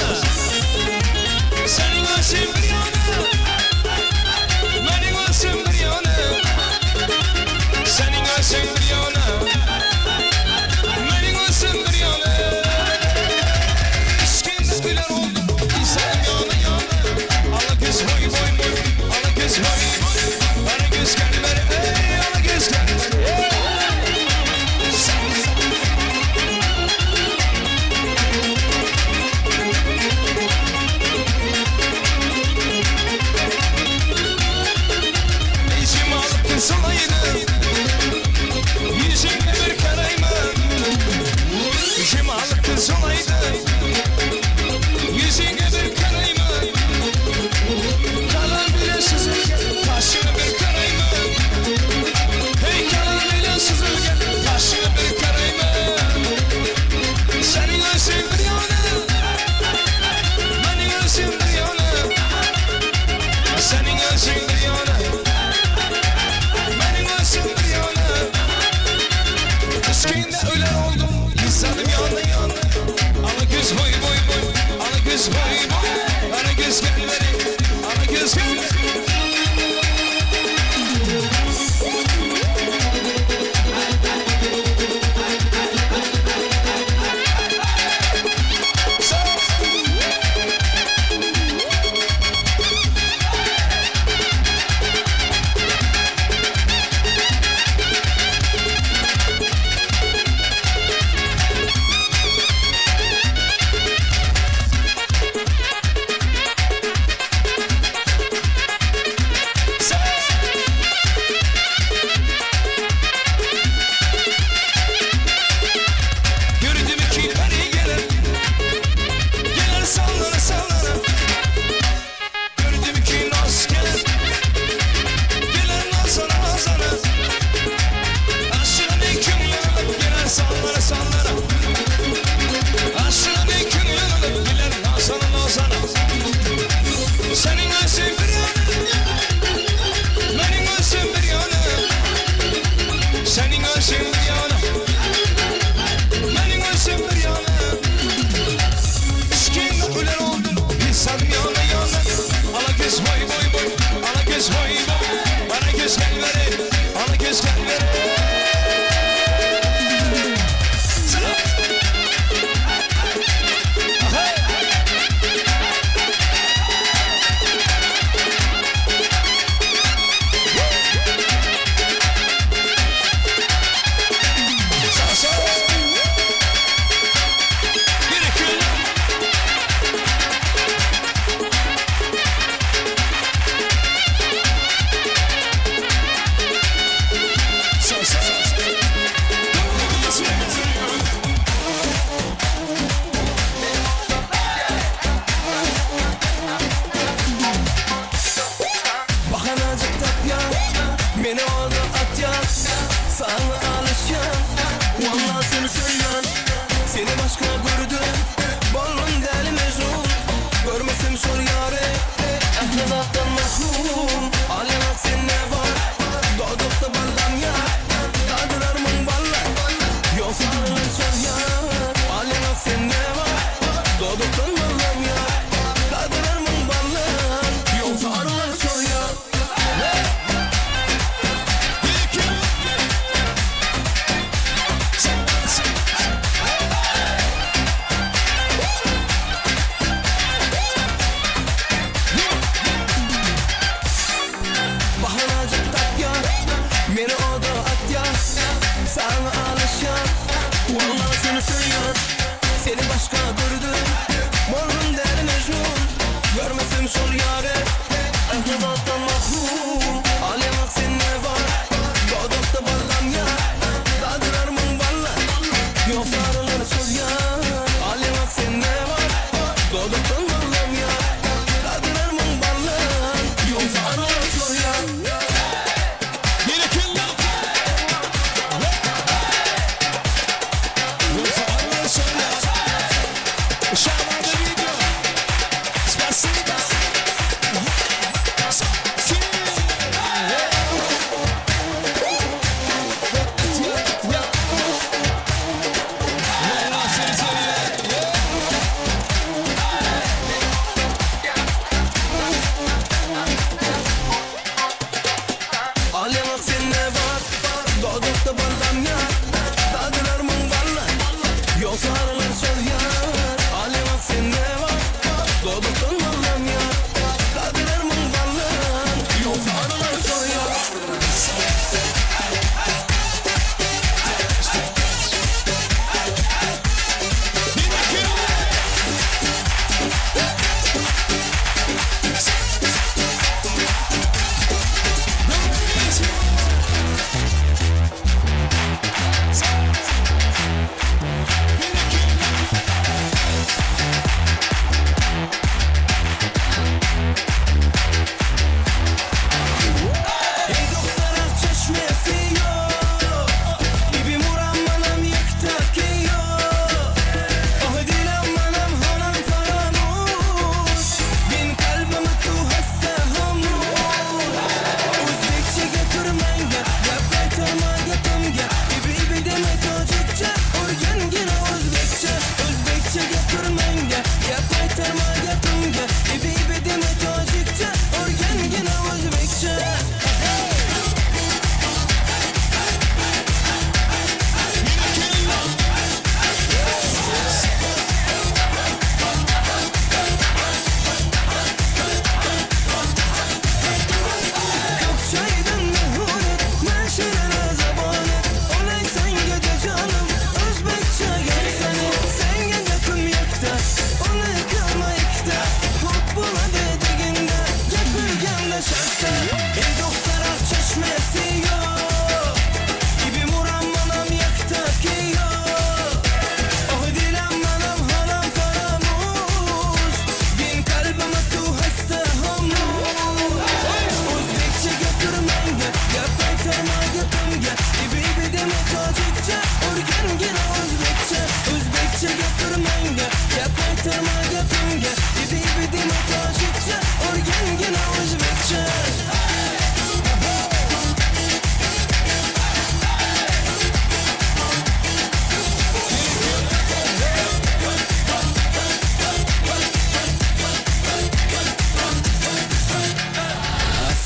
ýana Seniň özüň bir ýana Meniň özüm bir ýana Seniň özüň bir ýana Meniň özüm bir ýana Işkinde güler oldum İnsanım ýana ýana Ala göz boý boý boý Ala göz boý boý Ala göz gelmeli ey Ala göz gelmeli ey Eşim alyp kısalaydı Yüzüne bir karayma Eşim alyp kısalaydı Yüzüne bir karayma Kalan bile süzülgen Taşını bir karayma Hey kalan bile süzülgen Taşını bir karayma Senin özün bir yana Benim özüm bir yana Senin özün bir yana Benim özüm bir yana Üskünde öler oldum İnsanım yana yana Ala göz boy boy boy Ala göz boy boy Ala göz gelmeli Ala göz gelmeli Gördüm ki peri gelir Gelir sallana sallana Gördüm ki naz gelir Gelir nazana nazana Aşkına hüküm yanılıp gelir sallana sallana Aşkına hüküm yanılıp gelir nazana nazana Senin özün bir yana Benim özüm bir yana Senin özün bir yana Benim özüm bir yana İşkinde öler oldum İnsanım yana yana Ala göz boy boy boy Ala göz boy boy Bana göz gel veri Ala göz gel veri Bir iki Sağ sağ. Bahanacık tapyan Meni oda atyan Sana alışyan Vallahi seni söylüyorum Seni başka gördüm Balım deli mecnun Görmesim şor yarı Ehli zattan mahrum Alem sen ne var Doğdukta baldan ya Dadılar mın balla Yoksa arılar şor ya Alem sen ne var Doğduktan baldan ya Dadılar mın balla Yoksa arılar şor ya Bir iki.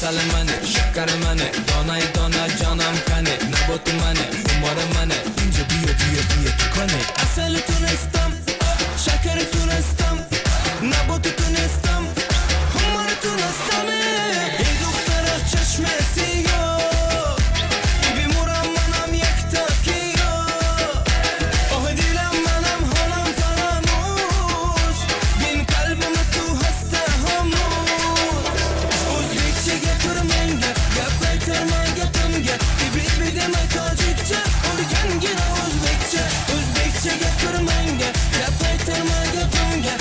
Asali mani, şekeri mani, Donay dona canam kani, Naboti mani, humarı mani, İnce biyo biyo biyo tukani. Asali tunestam, şekeri tunestam, Naboti tunestam, humarı tunestam. Ey doktora çeşmesi yok, İbi muram manam yekta kiyo. Oh dilam manam halam faramuş, Bin kalbime tu hasta hamuş. O'zbekcha gapir menga, gap qaytarma gapimga. Ibi ibi demay tojikcha, o'rgangina o'zbekcha. O'zbekcha gapir menga, gap qaytarma gapimga.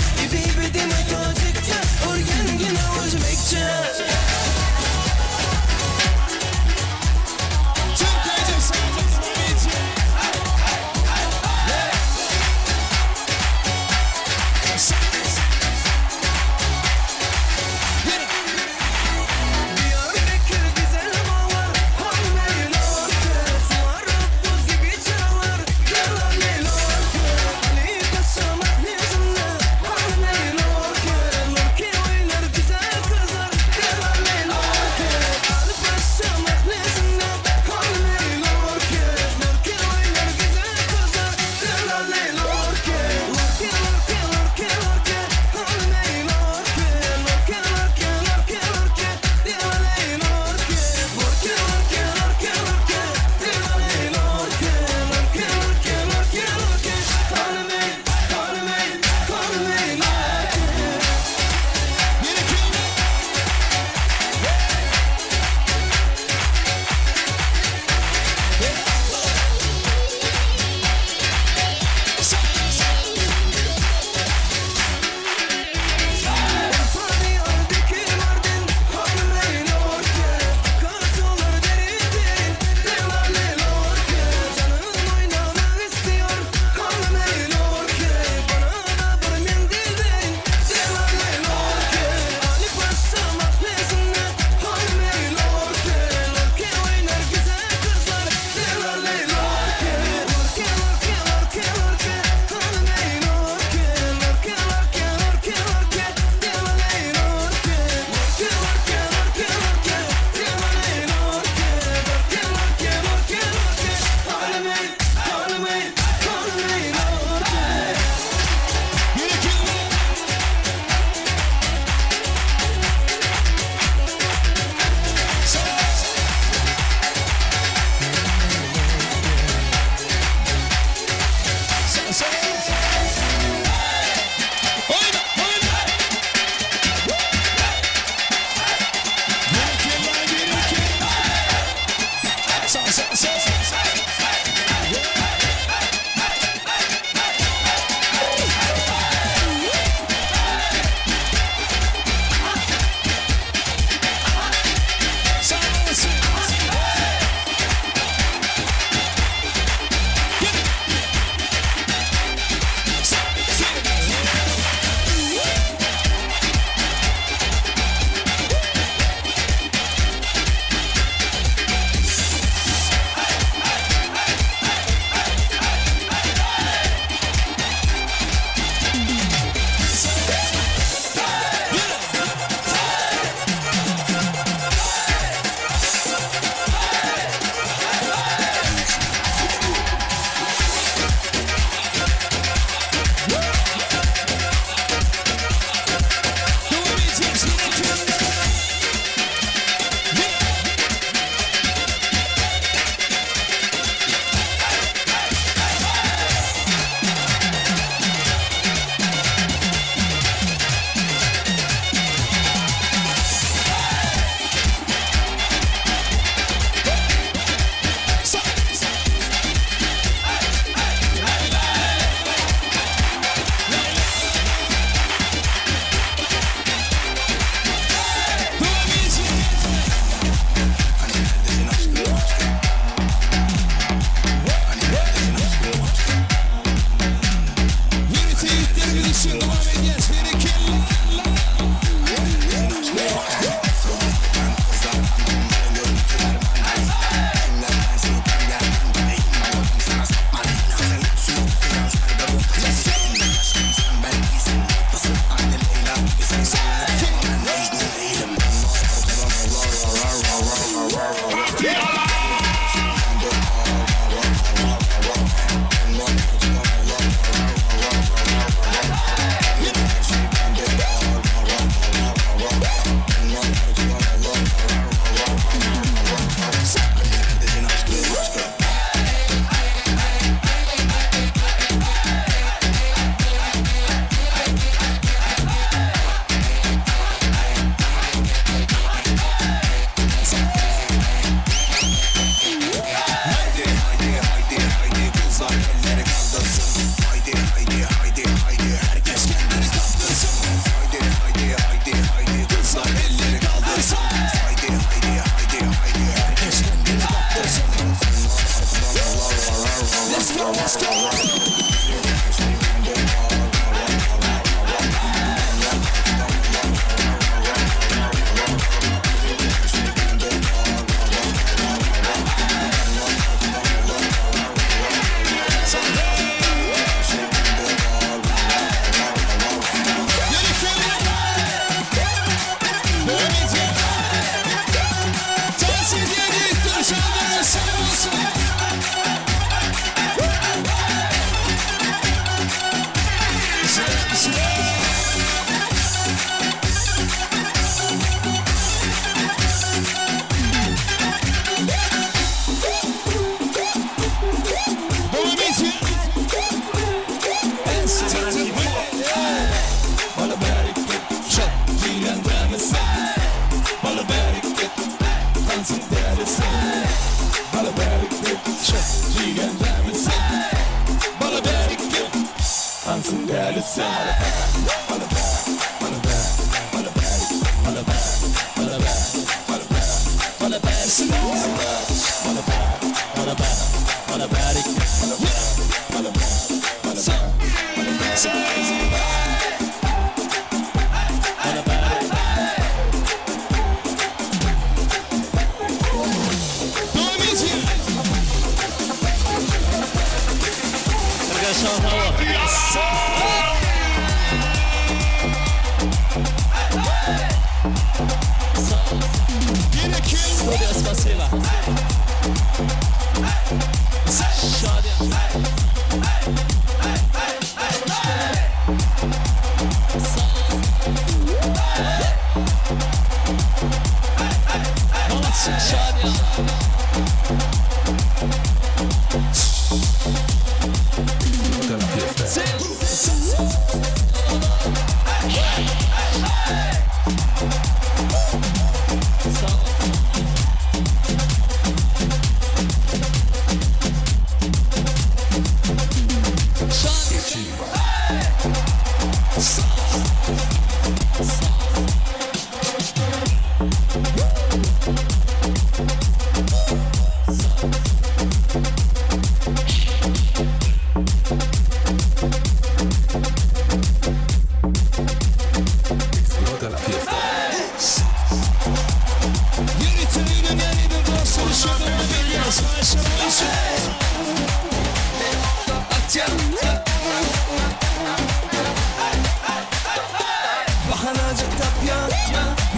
Bahanajyk tapýan,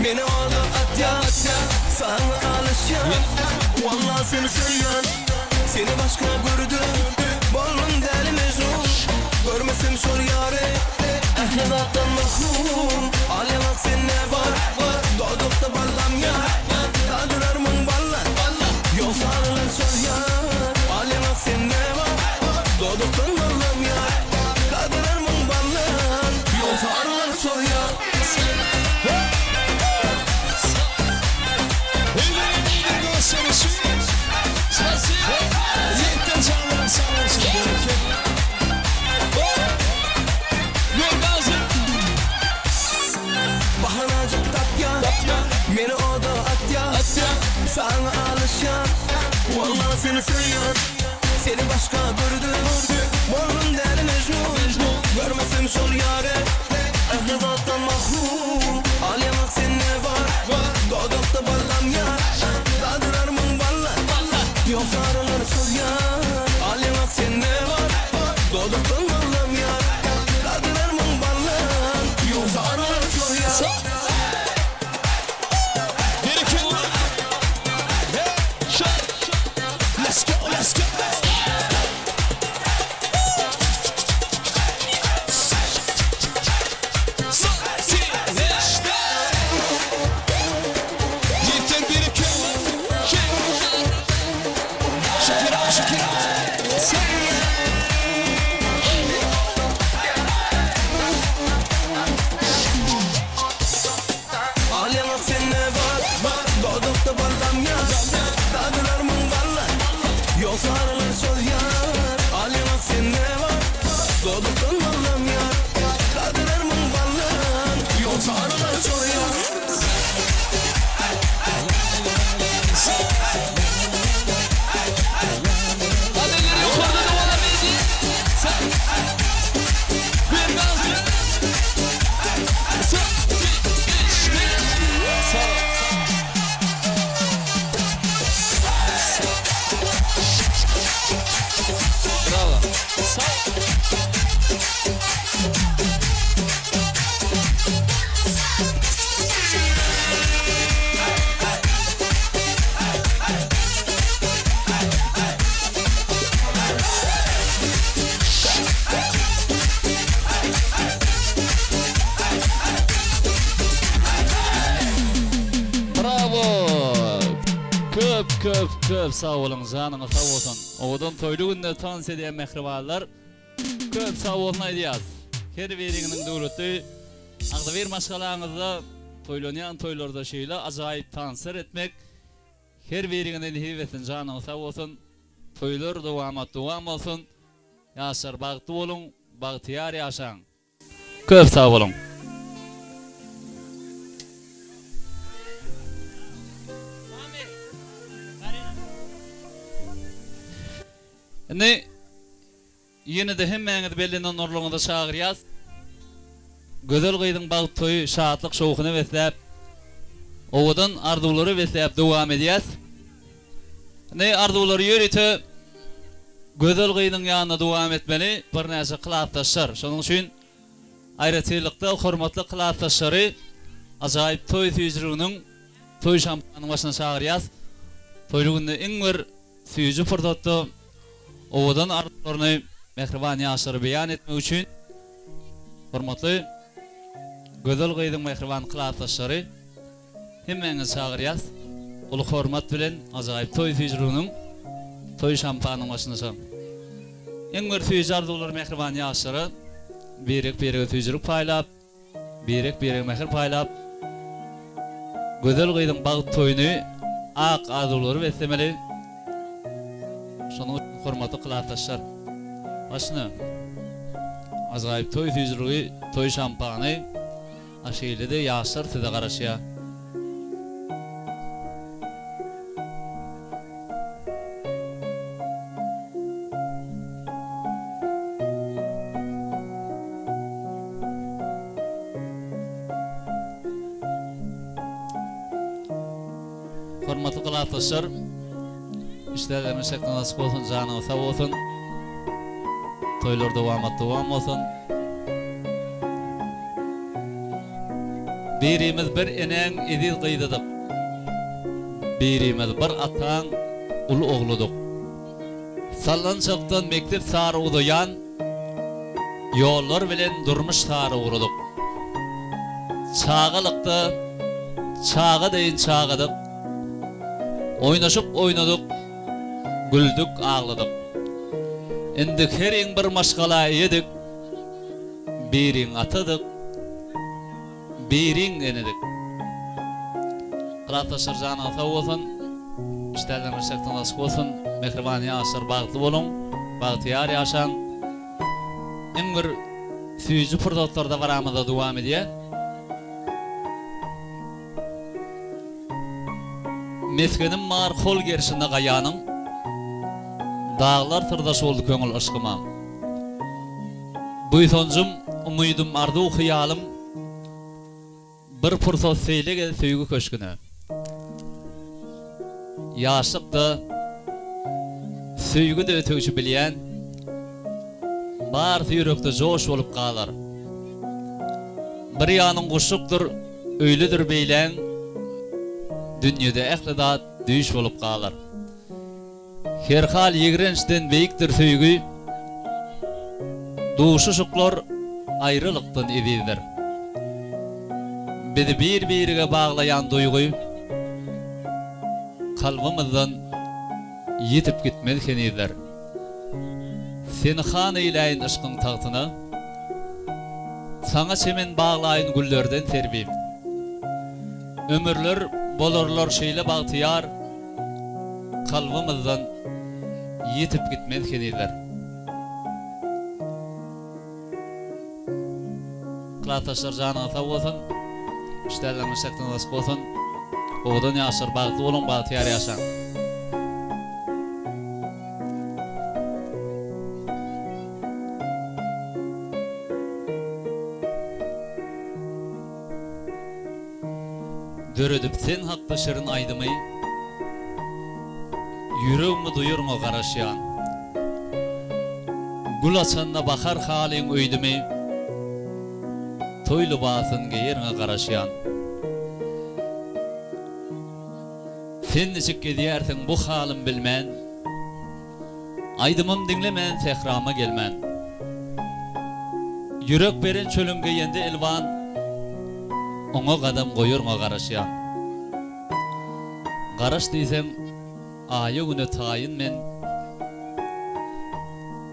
meni oda atýan, Saňa alyşýan, walla seni söýýän, Seni başga gördüm, boldum däli Mejnun, Görmesem şol ýary, ähli zatdan mahrum, Al ýaňak sen ne bar, dodakda balgam ýar, Dadyrarmyň balla, ýogsa arylar şol ýar, Al ýaňak sen ne bar, dodakdan balgam ýar, Dadyrarmyň balla, ýogsa arylar şol ýar. Bahanajyk tapýan, meni oda atýan, Saňa alyşýan, walla seni söýýän, Seni başga gördüm, boldum däli Mejnun, Görmesem şol ýary, ähli zatdan mahrum, Al ýaňak sende bar, dodakda balgam ýar, Dadyrarmyň balla, ýogsa arylar çozýar, Al ýaňak sende bar, dodakdan balgam ýar, Dadyrarmyň balla, ýogsa arylar çozýar. Let's go, let's go. Al ýaňak sende bar, dodakda balgam ýar, Dadyrarmyň balla, ýogsa arylar çozýar. Al ýaňak sende bar, dodakdan balgam ýar, Dadyrarmyň balla, ýogsa arylar çozýar. Bravo! Köp köp köp sag boluň janyňyz sag bolsun. Owadan toýly günde tans edýän mähribanlar köp sag bolsun aýdýas. Her biriňiziň döwletli agzybir maşgalaňyzda toýlanýan toýlarda şeýle ajaýyp tanslar etmek her biriňize nesip etsin janyňyz sag bolsun. Toýlar dowamat dowam bolsun. Ýaşlar bagtly boluň, bagtyýar ýaşaň. Köp sag boluň. Indi ýene-de hemmäňizi bellenen orunlaryňyza çagyrýas. Gözel gyzyň bagt toýy şatlyk-şowhuna besläp, owadan arzuwlara besläp dowam edýäs. Indi arzuwlary ýörite Gözel gyzyň ýanynda dowam etmeli birnäçe klasdaşlar. Şonuň üçin aýratynlykda hormatly klasdaşlary ajaýyp toý süýjüliginiň, toý şampanyň başyna çagyrýas. Toýly günde iň bir Süýji pursatda owadan arzuwlaryny mähriban ýaşlara beýan etmek üçin hormatly Gözel gyzyň mähriban klasdaşlary hemmäňizi çagyrýas. Uly hormat bilen ajaýyp toý süýjüliginiň toý şampanyň başyna ça. Iň bir süýji arzuwlary mähriban ýaşlara birek-birege süýjülik paýlap, Birek-birege mähir paýlap, gözel gyzyň bagt toýuny ak arzuwlara beslemeli. Şonuň üçin hormatly klasdaşlar, başyna ajaýyp toý süýjüligi, toý şampany, a şeýle-de ýaşlar size garaşýar. Hormatly klasdaşlar, işlerleriňiz şekden açyk bolsun, janyňyz sag bolsun. Toýlar dowamat dowam bolsun. Birimiz bir enäň eziz gyzydyk. Birimiz bir ataň uly ogludyk. Sallançakdan mekdep sary uzaýan ýollar bilen durmuş sary ugradyk. Çagalykda çaga deýin çagadyk. Oýnaşyp oýnadyk, güldük, agladyk. Indi heriň bir maşgala eýedik. Biriň atadyk, biriň enedik. Klasdaşlar janyňyz sag bolsun, işdälerňiz şähdiňiz açyk bolsun, mähriban ýaşlar bagtly boluň, bagtyýar ýaşaň. Iň bir süýji pursatlar dabaramyzda dowam edýär. Mesgenim bar hol gerşinde gaýanyň, Daglar syrdaş boldy köňül yşkyma. Buýsanjym, umydym, arzuw-hyýalym, Bir pursat seýle gel söýgi köşgüne. Ýaşlykda söýgi-de ötegçi bilýän, Barysy ýürekde joş bolup galar. Bir ýanyň guşlukdyr, öýlüdir beýläň, Dünýede ähli zat düýş bolup galar. Herhal ýigrençden beýikdir söýgi, Duşuşyklar aýralykdan ezizdir. Bizi bir-birige baglaýan duýgy, Kalbymyzdan ýitip gitmez henizler. Seni han eýläýin yşkyň tagtyna, Saňa çemen baglaýyn güllerden serwim. Ömürler bolarlar şeýle bagtyýar, Kalbymyzdan ýitip gitmez henizler. Klasdaşlar janyňyz sag bolsun. Işdälerňiz şähdiňiz açyk bolsun. Owadan ýaşlar bagtly boluň bagtyýar ýaşaň. Döredip sen hakda şirin aýdymy, Ýüregmi duýurňa garaşýan. Gül açanda bahar halyň öýdümi, Toý lybasyn geýerňe garaşýan. Sen niçik gezýärsiň bu halym bilmän, Aýdymym diňlemän sährama gelmän. Ýürek beren çölüň geýende elwan, Oňa gadam goýarňa garaşýan. Garaş diýseň aýa-güne taýyn men,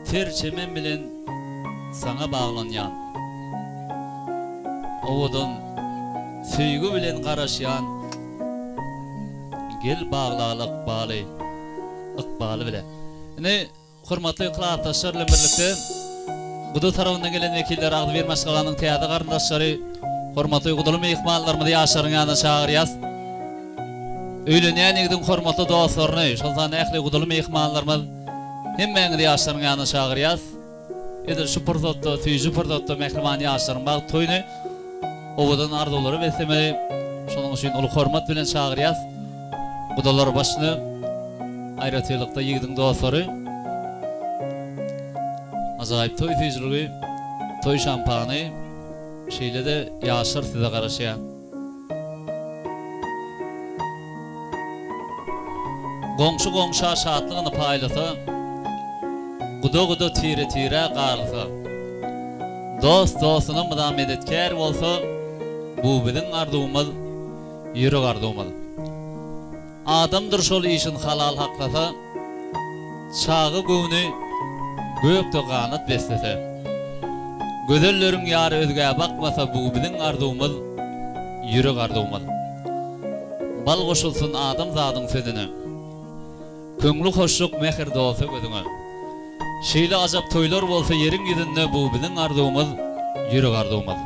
Ter çemen bilen saňa baglanýan. Owadan söýgi bilen garaşýan, Gel baglaly ykbaly. Ykbaly bile. Indi hormatly klasdaşlar bilen birlikde guda tarabyndan gelen wekiller, agzybir maşgalanyň täze garyndaşlary, hormatly gudaly myhmanlarymyzy ýaşlaryň ýanyna çagyrýas. Öýlenýän ýigidiň hormatly dostlaryny, şol sanda ähli gudaly myhmanlarymyz. Hemmäňizi ýaşlaryň ýanyna çagyrýas. Edil şu pursatda, süýji pursatda mähriban ýaşlaryň bagt toýuny owadan arzuwlara beslemeli. Şonuň üçin uly hormat bilen çagyrýas. Gudalar başyny, aýratynlykda ýigidiň dostlary. Ajaýyp toý süýjüligi, toý şampany, şeýle-de ýaşlar size garaşýar. Goňşy goňşa şatlygyny paýlasa, Guda-guda tire-tirä garysa. Dost dostuna mydam medetkär bolsa, Bu biziň arzuwymyz, ýürek arzuwymyz. Adamdyr şol işin halal haklasa, Çaga göwni gökde ganat beslese. Gözelleriň ýary özgä bakmasa Bu biziň arzuwymyz, ýürek arzuwymyz. Bal goşulsyn adamzadyň sözüne. Köňli hoşluk mähir dolsa gözüňe. Şeýle ajap toýlar bolsa ýeriň ýüzünde Bu biziň arzuwymyz, ýürek arzuwymyz.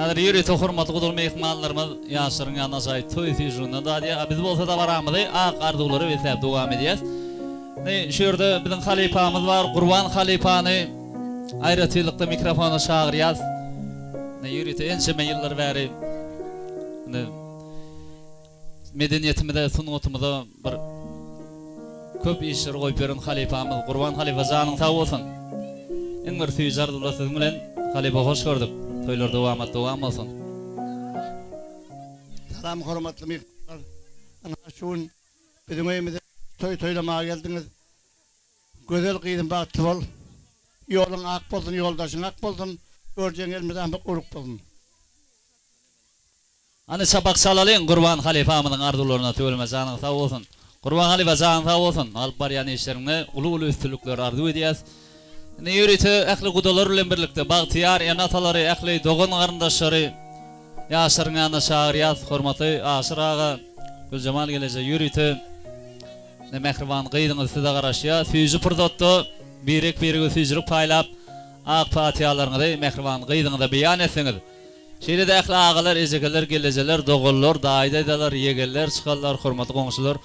Häzir ýörite hormatly gudaly myhmanlarymyz ýaşlaryň ýanyna ajaýyp toý süýjüginden dadýar. A biz bolsa dabaramyzy ak arzuwlara besläp dowam edýäs. Indi şu ýerde biziň halypamyz bar. Gurban halypany aýratynlykda mikrofona çagyrýas. Indi ýörite ençeme ýyllar bäri indi Medeniýetimize, sungatymyza bir köp işleri goýup ýören halypamyz Gurban halypa janyň sag bolsun. Iň bir süýji arzuwlar siziň bilen halypa hoş gördük. Toýlar dowamat dowam bolsun. Salam hormatly myhmanlar. Ynha şu gün biziň öýümize toý toýlamaga geldiňiz. Gözel gyzym bagtly bol. Ýoluň ak bolsun, ýoldaşyň ak bolsun, görjegiň elmydama uruk bolsun. Hany çapak çalalyň Gurban halypamyzyň arzuwlaryna tüweleme janyň sag bolsun. Gurban halypa janyň sag bolsun alyp barýan işleriňde uly uly üstünlikler arzuw edýäs. Indi ýörite ähli gudalar bilen birlikde bagtyýar ene atalary ähli dogan garyndaşlary ýaşlaryň ýanyna çagyrýas hormatly Aşyr aga Güljemal geleje ýörite ine mähriban gyzyňyz size garaşýar süýji pursatda birek birege süýjülik paýlap ak patyýalaryňyzy mähriban gyzyňyza beýan etseňiz Şeýle-de ähli agalar, ejekeler, gelejeler, doganlar, daýy-daýzalar, ýegenler, çykanlar, hormatly goňşular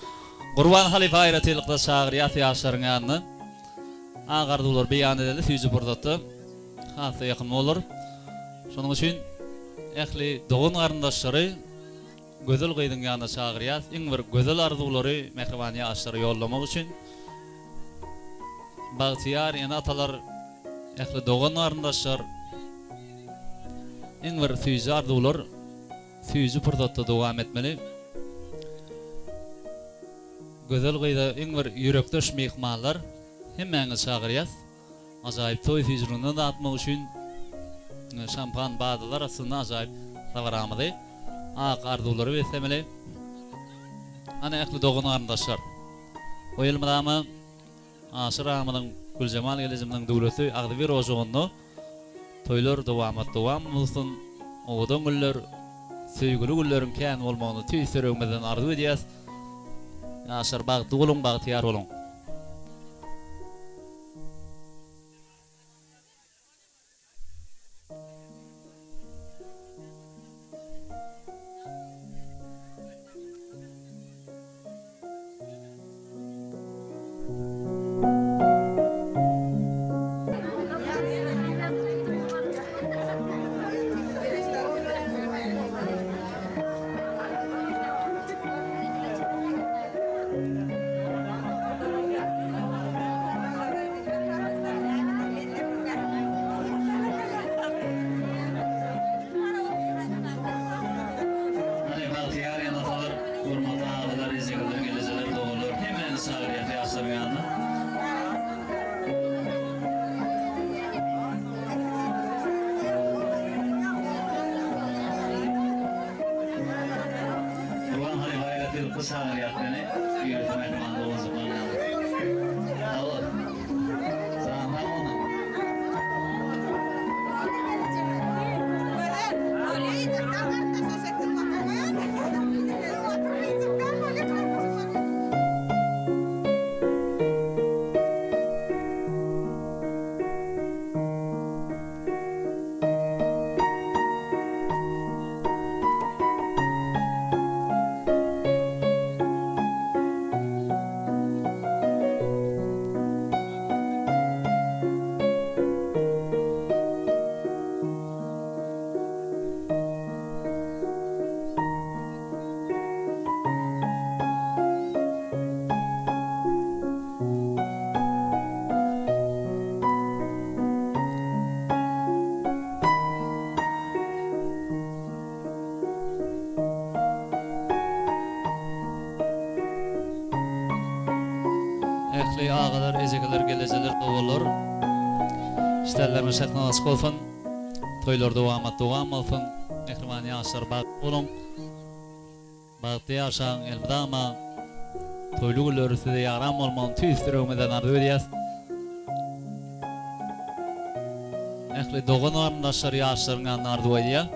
Gurban halypa aýratynlykda çagyrýas ýaşlaryň ýanyna. Ak arzuwlary beýan edeli süýji pursatda has-da ýakymly bolar. Şonuň üçin ähli dogan-garyndaşlary gözel gyzyň ýanyna çagyrýas. Iň bir gözel arzuwlary mähriban ýaşlara ýollamak üçin. Bagtyýar ene-atalar, ähli dogan-garyndaşlar iň bir süýji arzuwlar süýji pursatda dowam etmeli. Gözel gyza iň bir ýürekdeş myhmanlar hemmäňizi çagyrýas. Ajaýyp toý süýjüliginden datmak üçin şampan badalar astynda ajaýyp dabaramyzy ak arzuwlara beslemeli. Ana ähli dogan-garyndaşlar. Bu elmydama Aşyr agamyzyň, Güljemal gelejimiziň döwletli agzybir ojagynda toýlar dowamat dowam bolsun, owadan güller, söýgüli gülleriň kän bolmagyny tüýs ýüregimizden arzuw edýäs. Ýaşlar bagtly boluň, bagtyýar boluň! Eneler, gelejeler, doganlar. Işlerleriňiz şähdiňiz açyk bolsun. Toýlar dowamat dowam bolsun. Mähriban ýaşlar bagtly boluň. Bagtly ýaşaň elmydama. Toýly günler size ýaran bolmagyny tüýs ýüregimizden arzuw edýäs. Ähli dogan garyndaşlar ýaşlaryň ýanynda arzuw edýär.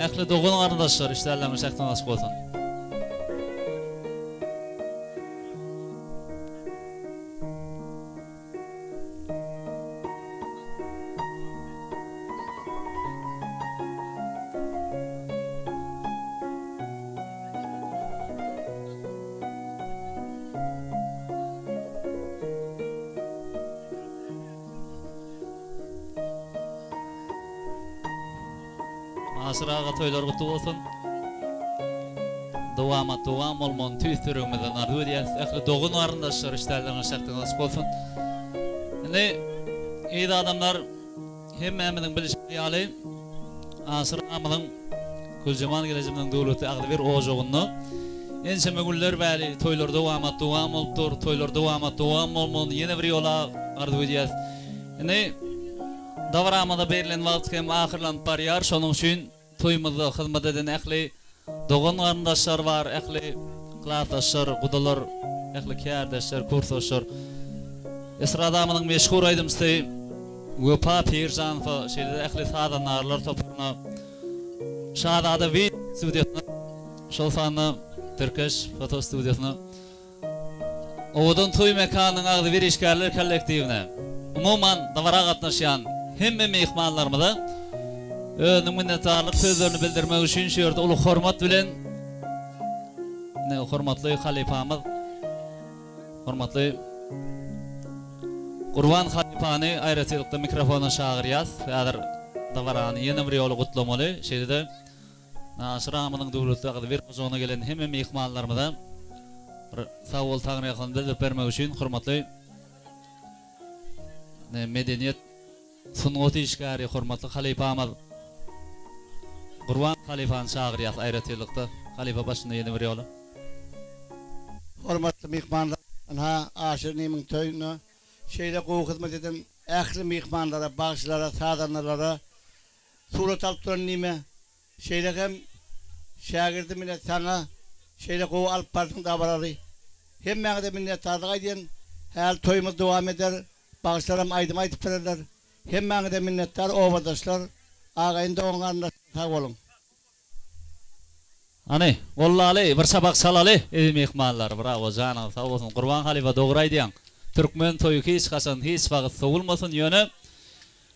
Ähli dogan garyndaşlar işdäleriniň şähdiňiz açyk bolsun. Aşyr aga toýlar gutly bolsun. Dowamat dowam bolmagyny tüýs ýüregimizden arzuw edýäris. Ähli dogan garyndaşlar işdäleriniň şähdiňiz açyk bolsun. Indi eziz adamlar hemmämiziň bilşimiz ýaly Aşyr agamyzyň Güljemal gelejimiziň döwletli agzybir ojagynda ençeme günler bäri toýlar dowamat dowam bolup dur. Toýlar dowamat dowam bolmagyny ýene bir ýola arzuw edýäris. Indi Dabaramyza berlen wagt hem ahyrlanyp barýar, şonuň üçin toýumyzda hyzmat eden ähli dogan-garyndaşlar bar, ähli klasdaşlar, gudalar, ähli kärdeşler, kursdaşlar. Estradamyzyň meşhur aýdymçysy Wepa Pirjanowa, şeýle-de ähli sazandarlar toparyna, Şazada wideo studiýasyna, şol sanda Tirkeş foto studiýasyna, Owadan toý mekanynyň agzybir işgärler kollektiwine, umuman, dabara gatnaşýan hemme myhmanlarymyza özüniň minnetdarlyk sözlerini bildirmek üçin şu ýerde uly hormat bilen hormatly halypamyz, hormatly Gurban halypany aýratynlykda mikrofona çagyrýas. Häzir dabarany ýene bir ýola gutlamaly. Şeýle-de Naşir agamyzyň döwletli agzybir ojagyna gelen hemme myhmanlarymyza bir sag bol taňryýalkasyn bildirip bermek üçin hormatly medeniýet sungat işgäri hormatly halypamyz Gurban halypany çagyrýas aýratynlykda halypa başynda ýene bir ýola. Hormatly myhmanlar ynha Aşyr inimiň toýuna şeýle gowy hyzmat eden ähli myhmanlara bagşylara sazandalara Surat alyp duran nime? Şeýle hem şägirdim ine saňa şeýle gowy alyp bardyň dabarary. Hemmäňize minnetdarlyk aýdýan. Häli toýumyz dowam eder. Bagşylaram aýdym aýdyp bererler. Hemmäňize minnetdar obadaşlar, agaýyn dogan garyndaşlar sag boluň. Hany, gollaly, bir çapak çalaly, eziz myhmanlar. Brawo, janyňyz sag bolsun. Gurban halypa dogry aýdýaň. Türkmen toýy hiç haçan, hiç wagt sowulmasyn, ýöne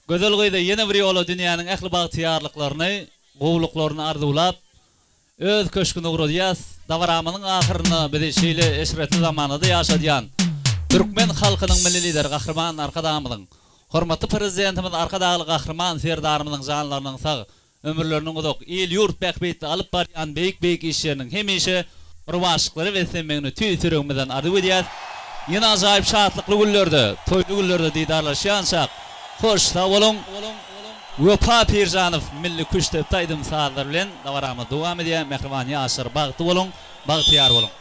Gözel gyza ýene bir ýola dünýäniň ähli bagtyýarlyklaryny, gowulyklaryny arzuwlap, öz köşgüne ugradýas. Dabaramyzyň ahyrynda bizi şeýle eşretli zamanada ýaşadýan türkmen halkynyň Milli Lideri Gahryman Arkadagymyzyň, hormatly Prezidentimiz Arkadagly Gahryman Serdarymyzyň janlarynyň sag, Ömürleriniň uzak, il-ýurt bähbitli alyp barýan beýik-beýik işleriniň hemişe rowaçlyklara beslenmegini tüýs ýüregimizden arzuw edýäs. Ýene ajaýyp şatlykly günlerde, toýly günlerde didarlaşýançak, hoş sag boluň! Wepa Pirjanow milli küştdepdi aýdym-sazlar bilen dabaramyz dowam edýär. Mähriban ýaşlar bagtly boluň, bagtyýar boluň!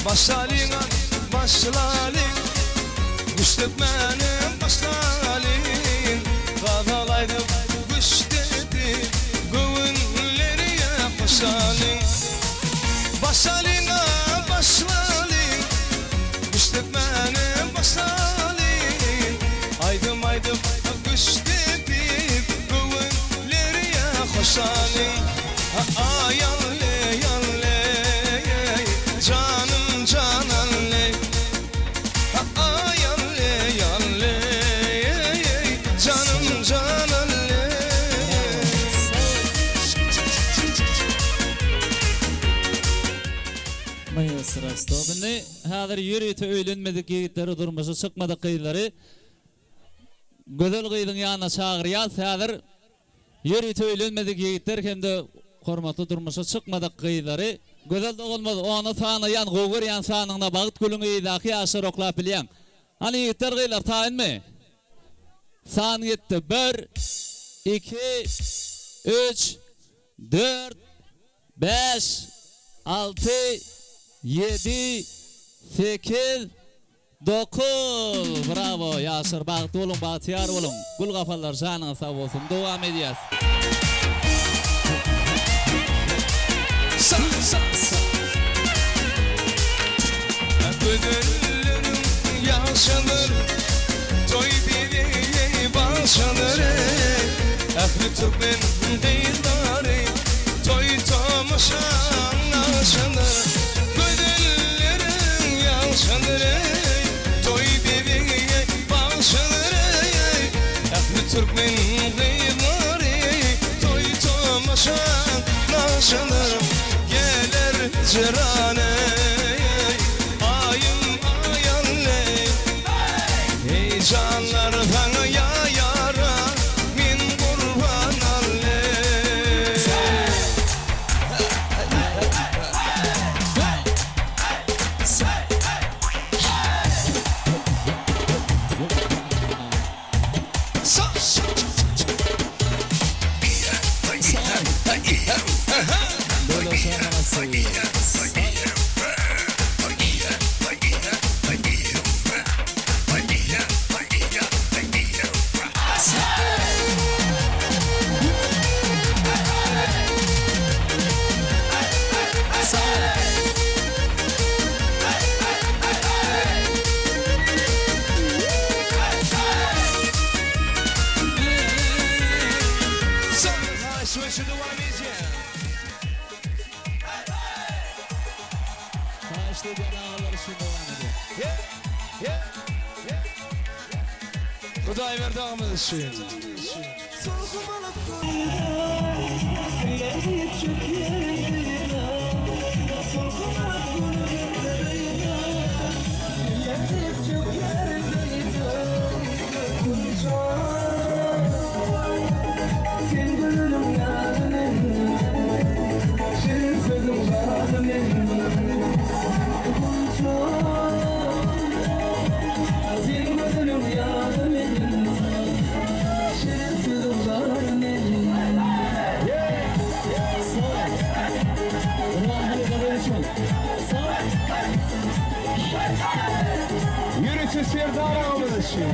Başlalyň başlalyň Güçletmäni başlalyň Gazal aýdyp güçledi Göwünleri ýa hoşalyň Başlalyň başlalyň. Indi häzir ýörite öýlenmedik ýigitleri, durmuşa çykmadyk gyzlary gözel gyzyň ýanyna çagyrýas. Häzir ýörite öýlenmedik ýigitler hem-de hormatly durmuşa çykmadyk gyzlary Gözel doganymyz ony sanaýan, gowy görýän sanyňda bagt gülüňi yzdaky ýaşlar oklap bilýäň. Hany ýigitler gyzlar taýynmy? San gitdi. Bir, iki, üç, dört, bäş, alty, ýedi, sekiz, dokuz. Brawo ýaşlar bagtly boluň bagtyýar boluň. Gül gapallar janyňyz sag bolsun. Dowam edýäs. Sa sa sa Gözelleriň ýagşydyr Toý bezegi bagşydyr eý Ähli türkmen gyzlary Toý tomaşaň nagşydyr Gözelleriň ýagşydyr eý Toý bezegi bagşydyr eý Ähli türkmen gyzlary Toý tomaşa nagşadyr Geler jeran eý Aýym aýal eý Eý janlar saňa ýa-ýara Men gurban al eý. Haýyşt edýän agalar üçin dowam edýär. Hudaýberdi agamyz üçin. Ýörite Serdar agamyz üçin.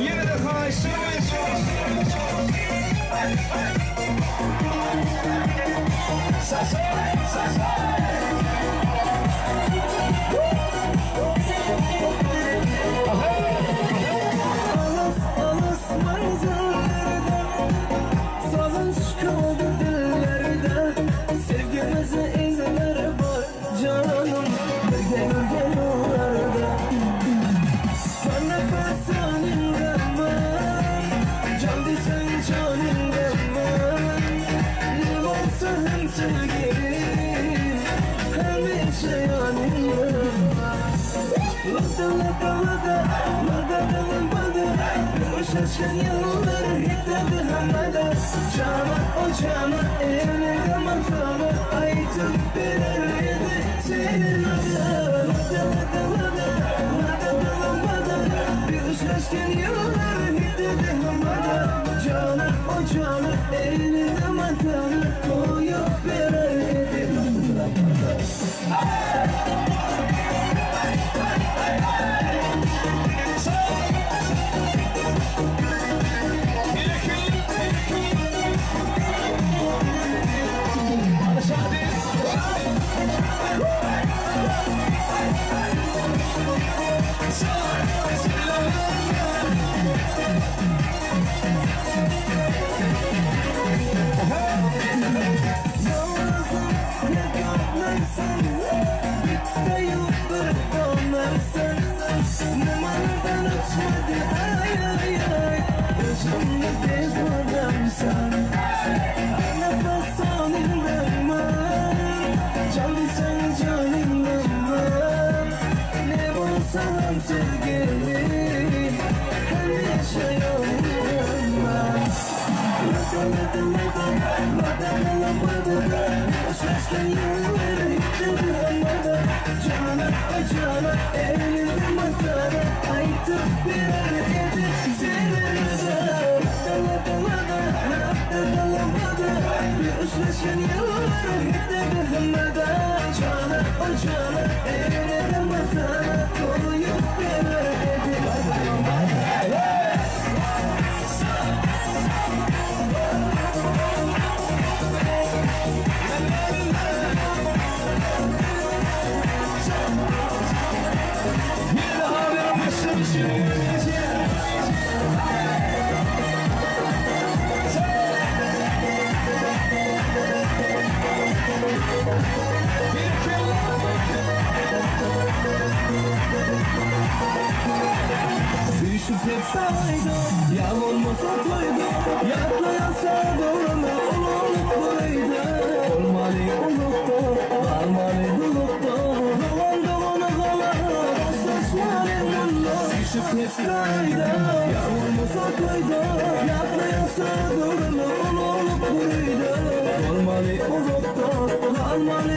Ýene-de haýyşlarym Can nefes Almalı.